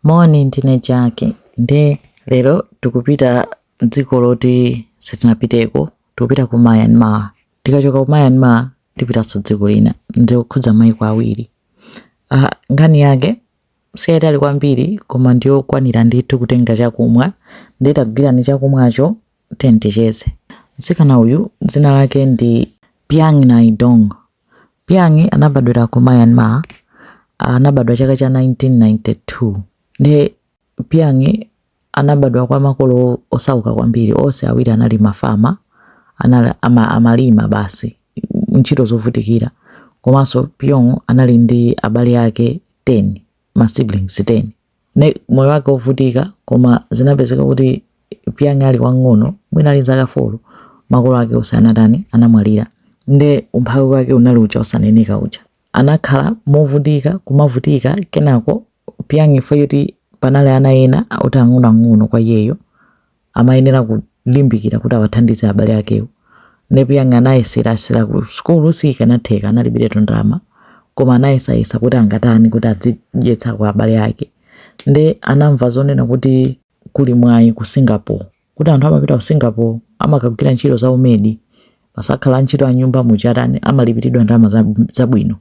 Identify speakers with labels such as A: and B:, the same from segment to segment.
A: Moni, ndine Jaki. Nde lero tikupita dziko loti sitinapiteko, tikupita ku Myanmar. Tikachoka ku Myanmar tipitanso dziko lina, ndikukhudza maiko awiri. Ah, nkhani yake siyayitali kwambiri, koma ndiyokwanira ndithu kutenga chakumwa. Ndiye tagwirani chakumwacho, tiyeni ticheze. Mtsikana uyu dzina lake ndi Piang Nai Dong. Piang anabadwira ku Myanmar, anabadwa chaka cha 1992. Ndiye Piang anabadwa kwa makolo osauka kwambiri, onse awiri anali mafama, anali amalima basi, ntchito zovutikira. Komanso Piang anali ndi abale ake 10, ma siblings 10. Ne moyo wake wovutika, koma zinapezeka kuti Piang ali wang'ono, mwina ali zaka 4, makolo ake onse anatani? Anamwalira. Nde umphawi wake unali uja osaneneka uja. Anakhala movutika, kumavutika. Kenako Piang, chifukwa choti panali ana ena oti ang'onoang'ono kwa iyeyo, amayenera kulimbikira kuti awathandize abale akewo. Nde Piang anayeserasera ku sukulu, sikanatheka, analibiretu ndalama, koma anayesayesa kuti angatani kuti adzidyetsa kwa abale ake. Nde anamva zonena kuti kuli mwayi ku Singapore, kuti anthu amapita ku Singapore amakagwira ntchito za umedi, pasakhala ntchito a nyumba muchatani, amalipiridwa ndalama zabwino.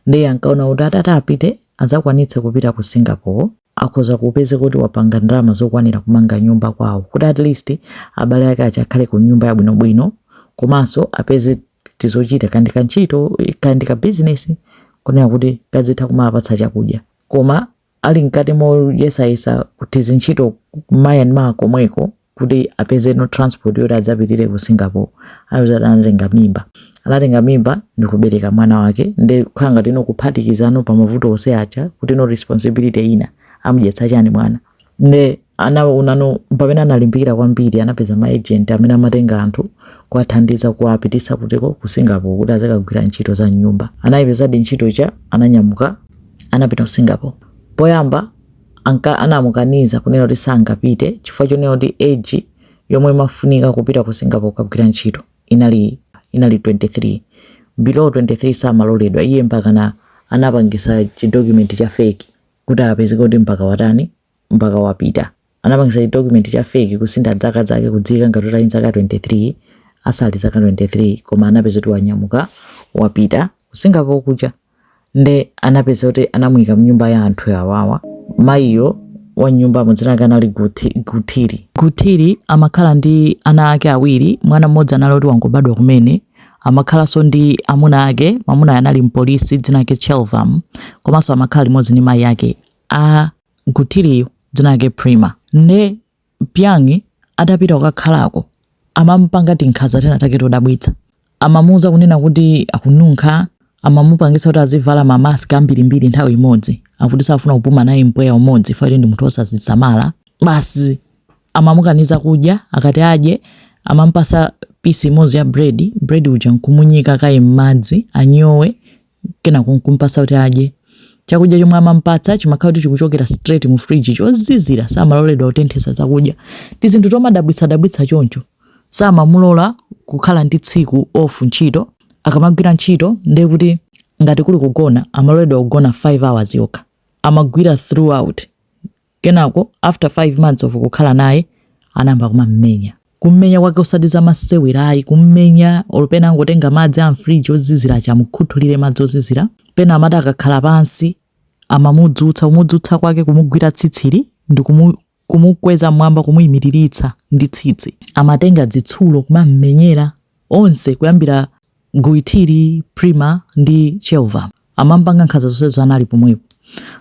A: Ndiye ankaona kuti atati apite, adzakwanitse kupita ku Singapore, akhoza kupeza kuti wapanga ndalama zokwanira kumanga nyumba kwawo, kuti at least abale ake aja akhale ku nyumba yabwinobwino, komanso apeze tizochita kandi kantchito kandi ka business kunena kuti kazitha kumapatsa chakudya. Koma ali mkati moyesayesa tizintchito Myanmar komweko kuti apeze no transport yoti adzapitire ku Singapore, anapeza kuti anatenga mimba. Anatenga mimba ndi kubereka mwana wake. Ndi kukhala ngati no kuphatikizano pa mavuto onse aja, kuti no responsibility ina, amudyetsa chani mwana? Nde anaonano pamene analimbikira kwambiri, anapeza ma agent amene amatenga anthu kuwathandiza kuwapitisa kutiko? Ku Singapore, kuti azakagwira ntchito za nyumba. Anayipezadi ntchito cha, ananyamuka, anapita ku Singapore. Poyamba anka anamukaniza kunena kuti sangapite, chifukwa chonena kuti age yomwe imafunika kupita ku Singapore kukagwira ntchito inali 23. Below 23 samaloledwa. Iye mpakana anapangisa chidocument cha fake kuti apezeke kuti mpaka watani, mpaka wapita. Anapangisa chidocument cha fake, kusintha zaka zake, kudzika ngati kuti ali zaka 23, asali zaka 23, koma anapeza kuti wanyamuka, wapita ku Singapore kuja. Nde anapeza kuti anamuyika mnyumba ya anthu awawa. Mayiyo wa nyumba dzina lake anali Guthiri. Guthiri amakhala ndi ana ake awiri, mwana mmodzi anali kuti wangobadwa kumene. Amakhalanso ndi amuna ake, mwamuna anali mpolisi, dzina lake Chelvam, komanso amakhala limodzi ndi mayi ake a Guthiriyo, dzina lake Prima. Nde Piang atapita kukakhalako, amampanga tinkhanza tena take todabwitsa. Amamuuza kunena kuti akununkha, amamupangisa kuti azivala mamaski ambirimbiri nthawi imodzi, akuti safuna kupuma naye mpweya umodzi faiti ndi munthu osazisamala basi. Amamukaniza kudya, akati adye amampasa piece imodzi ya bread, bread uja nkumunyika kaye m'madzi anyowe, kenako nkumpasa kuti adye. Chakudya chomwe amampatsa chimakhala kuti chikuchokera straight mu fridge, chozizira, samaloledwa kutenthesa zakudya. Tizinthu tomadabwitsadabwitsa choncho. Samamulola kukhala ndi tsiku off ntchito. Akamagwira ntchito, ndiye kuti ngati kuli kugona, amaloledwa kugona 5 hours yokha. Amagwira throughout. Kenako after 5 months of kukhala naye, anayamba kumammenya. Kummenya kwake osati zamasewera ayi, kummenya olo pena angotenga madzi a mfriji ozizira aja, amukhuthulire madzi ozizira. Pena amati akakhala pansi amamudzutsa, kumudzutsa kwake kumugwira tsitsili ndi kumukweza mmwamba, kumuyimiriritsa ndi tsitsi. Amatenga zitsulo kumammenyera onse, kuyambira Guithiri, Prima ndi Chelvam. Amampanga nkhanza zonsezo anali pomwepo.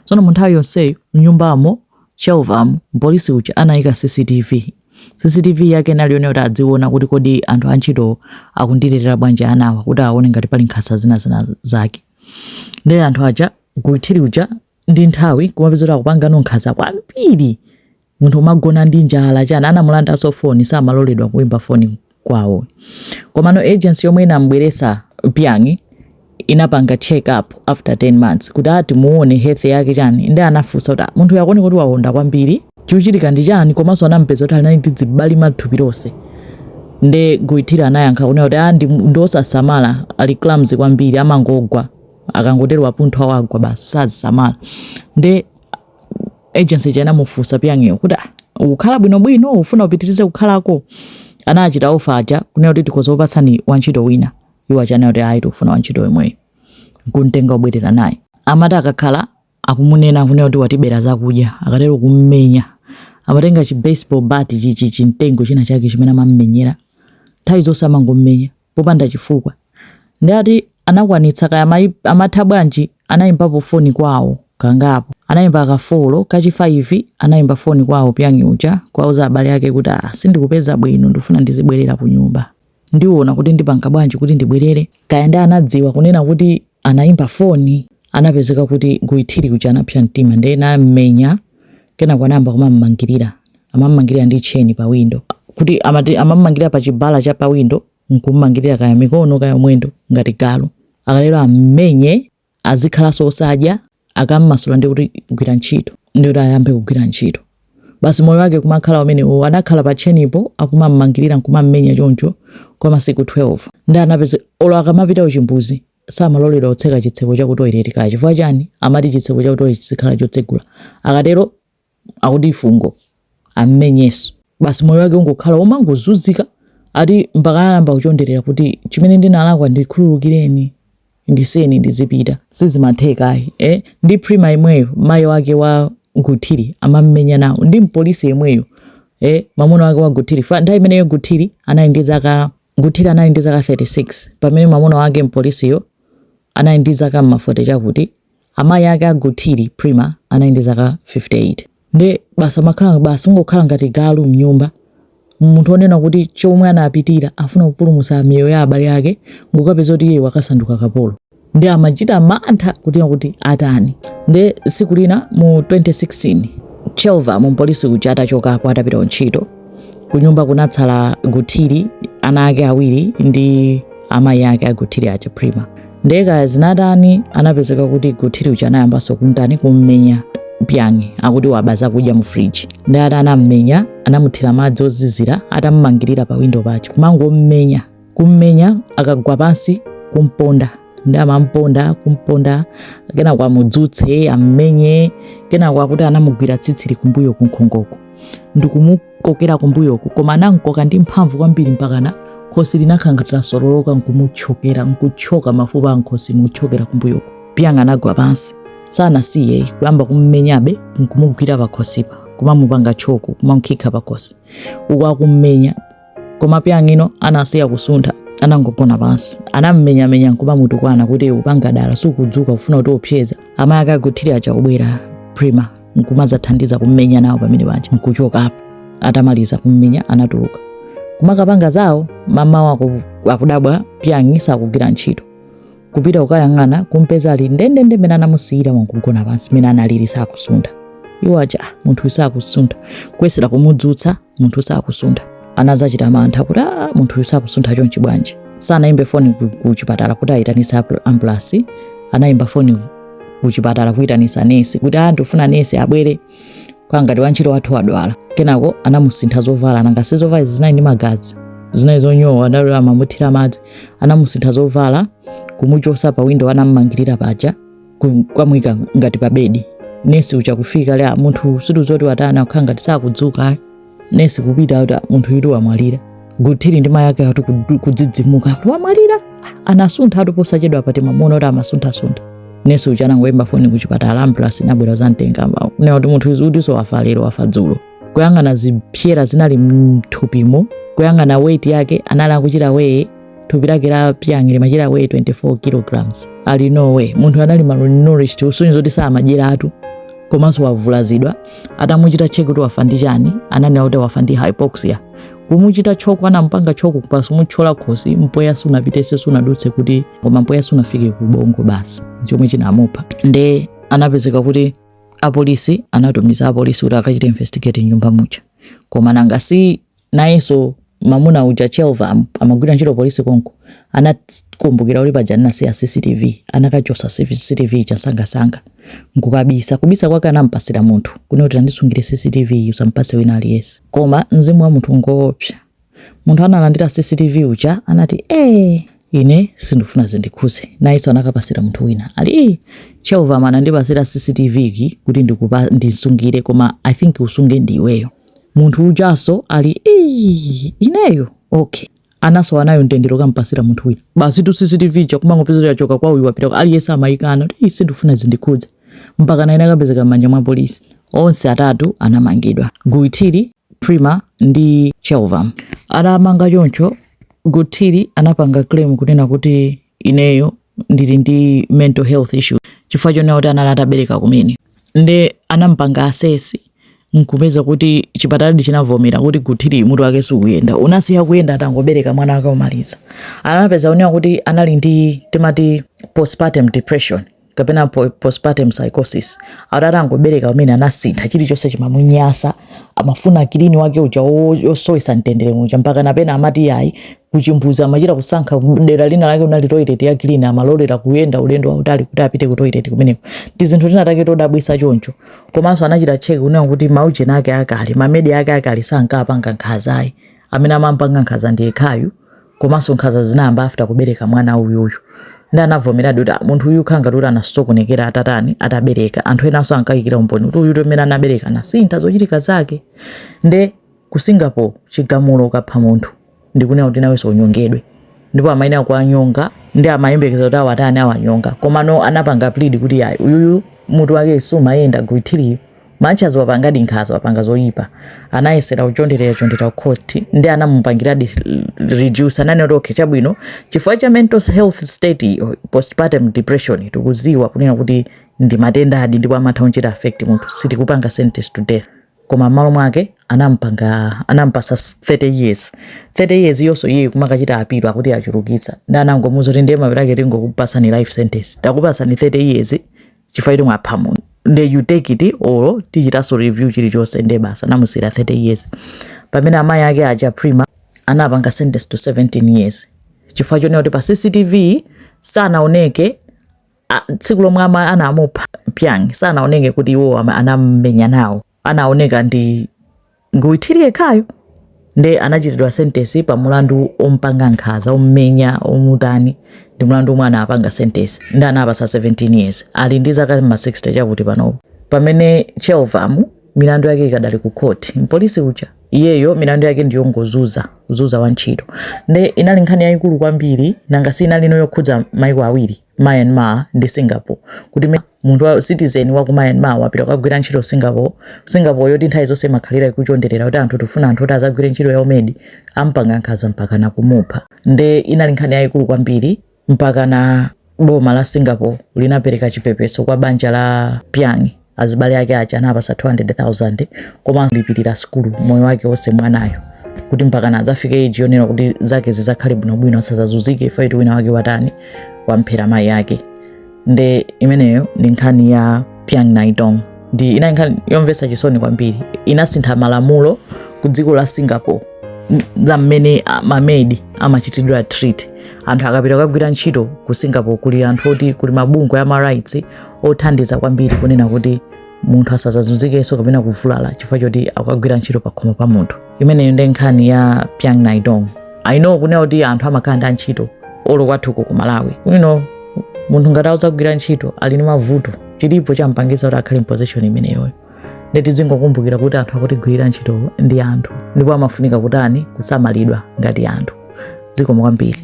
A: Tsono mu nthawi yonseyo mnyumbamo, Chelvam mpolisi uja anayika CCTV. CCTV yake inali yonena kuti adziona kuti kodi anthu antchito akundilerera bwanji anawa, kuti aone ngati pali nkhanza zina zina zake. Ndiye anthu aja, Guithiri uja ndi nthawi kumapeza kuti akupangano nkhanza kwambiri, munthu umagona ndi njala chani. Anamulandanso foni, samaloledwa kuimba foni kwawo. Komano agency yomwe inambweresa Piang inapanga check up after 10 months kuti ati muone health yake chani. Ndi anafunsa kuti, "Ah, munthu yakuone kuti wawonda kwambiri, chikuchitika ndi chani?" Komanso anampeza kuti ali ndi dzibali mathupi lonse. Nde Guithiri anayankha kunena kuti, "Ah, ndi osasamala, ali clumsy kwambiri, amangogwa, akangotero wapunthwa, wagwa basi, sazisamala." Nde Agency ija inamufunsa Piang'yo kuti, "Ah, ukukhala bwinobwino, ufuna upitirize kukhalako?" Anachita offer aja kunena kuti tikhoza kupatsani wantchito wina. Iwo aja anati ayi, tikufuna wantchito yemweyo. Nkumtenga kubwerera naye. Amati akakhala akumunena kunena kuti watibera zakudya, akatero kummenya. Amatenga chi baseball bat, chichi chimtengo china chake chimene amammenyera nthawi zonse, amangommenya popanda chifukwa. Ndi ati anakwanitsa kaya amatha bwanji, anayimbapo foni kwawo kangapo, anayimba ka 4, kachi 5 anayimba foni kwawo Piangi uja kwauza abale ake kuti, "Ah, sindikupeza bwino, ndifuna ndizibwerera ku nyumba, ndiona kuti ndipanga bwanji kuti ndibwerere." Kaya ndi anadziwa kunena kuti anayimba foni, anapezeka kuti Guithiri kuja anapsa mtima, ndiye nammenya. Kenako anayamba kumammangirira, amammangirira ndi tcheni pa window, kuti amati amammangirira pa chibala cha pa window, nkummangirira kaya mikono kaya mwendo ngati galu. Akalero ammenye, azikhalanso osadya. Akammasula ndi kuti gwira ntchito, ndi kuti ayambe kugwira ntchito basi. Moyo wake kumakhala umenewo. Anakhala pa tchenipo akumammangirira nkumammenya choncho kwa masiku 12. Ndi anapeza olo akamapita kuchimbuzi samaloledwa kutseka chitseko cha ku toilet. Kaya chifukwa chani amati chitseko cha ku toilet chizikhala chotsegula. Akatero akuti fungo, ammenyeso basi. Moyo wake ungokhala umangozunzika. Ati mpaka anayamba kuchonderera kuti chimene ndinalakwa ndikhululukireni, ndisiyeni ndizipita. Sizimatheka ayi, eh? Ndi Prima imweyo, mayi wake wa Guthiri, amammenya nawo, ndi mpolisi yemweyo, eh? Mwamuna wake wa Guthiri. Fa nthawi imeneyo Guthiri anali ndi zaka 36, pamene mwamuna wake mpolisiyo anali ndi zaka mma 40 chakuti. Amayi ake a Guthiri, Prima, anali ndi zaka 58. Nde basi amakhala basi ungokhala ngati galu mnyumba. Munthu onena kuti chomwe anapitira afuna kupulumutsa miyoyo ya abale ake, ngukapeza kuti iye wakasanduka kapolo. Ndi amachita mantha kuti atani. Nde tsiku lina mu 2016, Chelva mumpolisi uja atachokapo, atapita kuntchito, kunyumba kunatsala Guthiri, ana ake awiri ndi amayi ake a Guthiri aja, Prima. Ndeka zinatani, anapezeka kuti Guthiri uja anayambanso kuntani, kummenya Piangi, akuti waba zakudya mu friji. Ndi ati anammenya, anamuthira madzi ozizira atammangirira pa window paja, kumangommenya, kummenya, akagwa pansi kumponda. Ndi amamponda, kumponda, kenako amudzutse, ammenye. Kenako akuti anamugwira tsitsili kumbuyo kunkhongoko ndikumukokera kumbuyoku, koma anamkoka ndi mphamvu kwambiri mpakana khosi linakhala ngati lasololoka, nkumutchokera, nkuchoka mafupa a nkhosi nkuchokera kumbuyoku. Piang anagwa pansi, sanasiye, kuyamba kummenyabe, nkumugwira pakhosipa, kumamupanga choke, kumamukhikha pakhosi uku akummenya. Koma Piangino anasiya kusuntha, anangogona pansi. Anammenyamenya nkumamutukwana kuti upanga dala, sukudzuka, kufuna kuti opseza. Amayi ake aguthiri aja kubwera, Prima, nkumadzathandiza kummenya nawo pamene paja, nkuchokapo. Atamaliza kummenya anatuluka kumakapanga zawo. Mamawa akudabwa Piangi sakugwira ntchito. Kupita kukayang'ana, kumpeza ali ndendende mmene anamusiyira, wankugona pansi mmene analili, sakusuntha. Iwo aja, "Ah, munthu sakusuntha." Kuyesera kumudzutsa, munthu sakusuntha. Anadzachita mantha kuti, "Ah, munthu uyu sakusuntha chonchi bwanji?" Sanayimbe foni ku chipatala kuti ayitanise ambulance. Anayimba foni ku chipatala kuyitanisa nesi kuti, "Ah, ndikufuna nesi abwere, kwangati wantchito wathu wadwala." Kenako anamusintha zovala. Nanga si zovala izi zinali ndi magazi, zinali zonyowa, anali amamuthira madzi. Anamusintha zovala, kumuchosa pa window anammangirira paja, kwamuyika ngati pa bedi. Nesi uja kufika lea, "Munthu situzoti watani, akukhala ngati sakudzuka." Nesi kupita kuti, "Munthu yuti wamwalira." Guthiri ndi mayi ake ati kudzidzimuka kuti wamwalira. Anasuntha atu posachedwa pati, mamuona kuti amasuntha-suntha. Nesi uja anangoyimba foni kuchipatala, ambulance inabwera zamtenga, kunena kuti munthu uyu utinso wafa lero, wafa dzulo. Kuyang'ana zipsera zinali mthupimo, kuyang'ana weight yake, anali akuchita weigh, thupi lake la Piangi limachita weigh 24 kilograms. Ali no way, munthu anali malnourished, usonyeza kuti samadyeratu, komanso wavulazidwa. Atamuchita check kuti wafa ndi chani, ananena kuti wafa ndi hypoxia. Kumuchita choke, anampanga choke kupasi, kumuthyola khosi, mpweya sunapitese, sunadutse kuti, koma mpweya sunafike ku bongo basi, chomwe chinamupha. Nde anapezeka kuti apolisi anatumiza apolisi kuti akachite investigate nyumba muja. Koma nanga si nayenso mamuna uja Chelva amagwira ntchito polisi konko, anakumbukira kuti paja anasiya CCTV. Anakachosa CCTV chasangasanga nkukabisa. Kubisa kwake anampasira munthu kunena kuti, "Andisungire CCTV, usampase wina aliyense." Koma mzimu wa munthu ngoopsa. Munthu analandira CCTV uja anati, "Eh, ine sindifuna zindikhuze." Nayenso anakapasira munthu wina ali, "Ii, Chelvam anandipasira CCTV ki kuti ndisungire, koma I think usunge ndiweyo. Munthu ujaso ali, "Ii, ineyo okay." Anaso anayo mtendere kampasira munthu wina basi tu CCTV chakumangopeza yachoka kwa uyu wapita aliyense amayikana kuti sindifuna zindikhudze, mpaka naine akapezeka m'manja mwa polisi. Onse atatu anamangidwa, Guitiri, Prima ndi Chelvam. Atamanga choncho, Guitiri anapanga claim kunena kuti ineyo ndili ndi mental health issue chifukwa chonena kuti anali atabereka kumene. Nde anampanga assess nkupeza kuti chipataladi chinavomera kuti Guthiri mutu wake sukuyenda, unasiya kuyenda atangobereka mwana wake omaliza. Anapeza kunena kuti anali ndi timati postpartum depression kapena postpartum psychosis. Ati atangobereka kumene anasintha, chilichonse chimamunyasa, amafuna clean wake uja osowesa mtendere muja, mpaka napena amati yayi kuchimbuza amachita kusankha dera lina lake unali toilet ya clean, amalolera kuyenda ulendo wautali kuti apite ku toilet kumeneko. Tizinthu tina take todabwisa choncho. Komanso anachita check kunena kuti maujeni ake akale, ma maid ake akale sankapanga nkhazayi, amene amampanga nkhaza ndi yekhayu. Komanso nkhaza zinayamba after kubereka mwana uyuyu. Ndi anavomeradi kuti, "Ah, munthu uyu khanga kuti anasokonekera atatani, atabereka." Anthu enanso ankayikira umboni kuti uyu mmene anabereka anasintha zochitika zake. Nde ku Singapore chigamulo ukapha munthu ndikunena kuti nawenso unyongedwe, ndipo amayenera kuwanyonga ndi amayembekeza kuti awatani, awanyonga. Komano anapanga plead kuti yayi, uyuyu mutu wake sumayenda. Guithiriyo manchazi wapangadi nkhaza, wapanga zoyipa, anayesera kuchonderera chondera court ndi anamupangiradi reduce. Ananena kuti okay, chabwino, chifukwa cha mental health state iyo, postpartum depression, tikuziwa kunena kuti ndi matenda adi ndipo amatha kuchita affect munthu, sitikupanga sentence to death. Koma m'malo mwake anampasa 30 years. 30 years yonso iye kumakachita appeal akuti achulukitsa, ndi anangomuza kuti ndiye mapitake tingokupasani life sentence, takupasani 30 years chifukwa choti mwapha munthu, nde you take it or tichitanso review chilichonse. Nde basa anamusira 30 years. Pamene amayi ake aja Prima anapanga sentence to 17 years chifukwa chonena kuti pa CCTV sanaoneke tsiku lomwe anamupha Piang, sanaoneke kuti iwo anammenya nawo, anaoneka ndi Guithiri yekhayo. Nde anachitidwa sentence pa mulandu ompanga nkhaza, ommenya, omutani, ndi mulandu omwe anapanga sentence, ndi anapasa 17 years. Ali ndi zaka ma 60 chakuti panopo. Pamene Chelvam milandu yake ikadali ku court, mpolisi uja iyeyo milandu yake ndiyongozuza, kuzuza wantchito. Nde inali nkhani yayikulu kwambiri, nanga si inali ino yokhudza maiko awiri, Myanmar ndi Singapore, kuti munthu wa citizen wa ku Myanmar wapita kukagwira ntchito Singapore. Singapore yoti nthawi zonse imakhalira ikuchonderera kuti anthu tifuna anthu kuti azagwire ntchito ya u maid, ampanga nkhaza mpaka na kumupha. Nde inali nkhani yayikulu kwambiri, mpaka na boma la Singapore linapereka chipepeso kwa banja la Piang. Azibale ake aja anapasa 200,000 koma lipirira sukulu moyo wake wonse mwanayo, kuti mpaka na adzafike age yonena kuti zake zizakhale bwinobwino, asazazunzike faiti wina wake watani, wamphera mayi ake. Nde imeneyo ndi nkhani ya Piang Naidong. Ndi inali nkhani yomvetsa chisoni kwambiri. Inasintha malamulo ku dziko la Singapore za mmene ma maid amachitidwa treat anthu akapita kukagwira ntchito ku Singapore. Kuli anthu oti kuli mabungwe ama rights othandiza kwambiri kunena kuti munthu asazazunzikenso kapena kuvulala chifukwa choti akukagwira ntchito pakhomo pa munthu. Imeneyo ndi nkhani ya Piang Naidong. I know kunena kuti anthu amakhala ndi antchito olo kwathuko ku Malawi munthu ngati awuzagwira ntchito ali ndi mavuto, chilipo champangisa kuti akhale m'position imeneyoyo. Ndi tizingokumbukira kuti anthu akutigwirira ntchito ndi anthu, ndipo amafunika kutani, kusamalidwa ngati anthu. Zikomo kwambiri.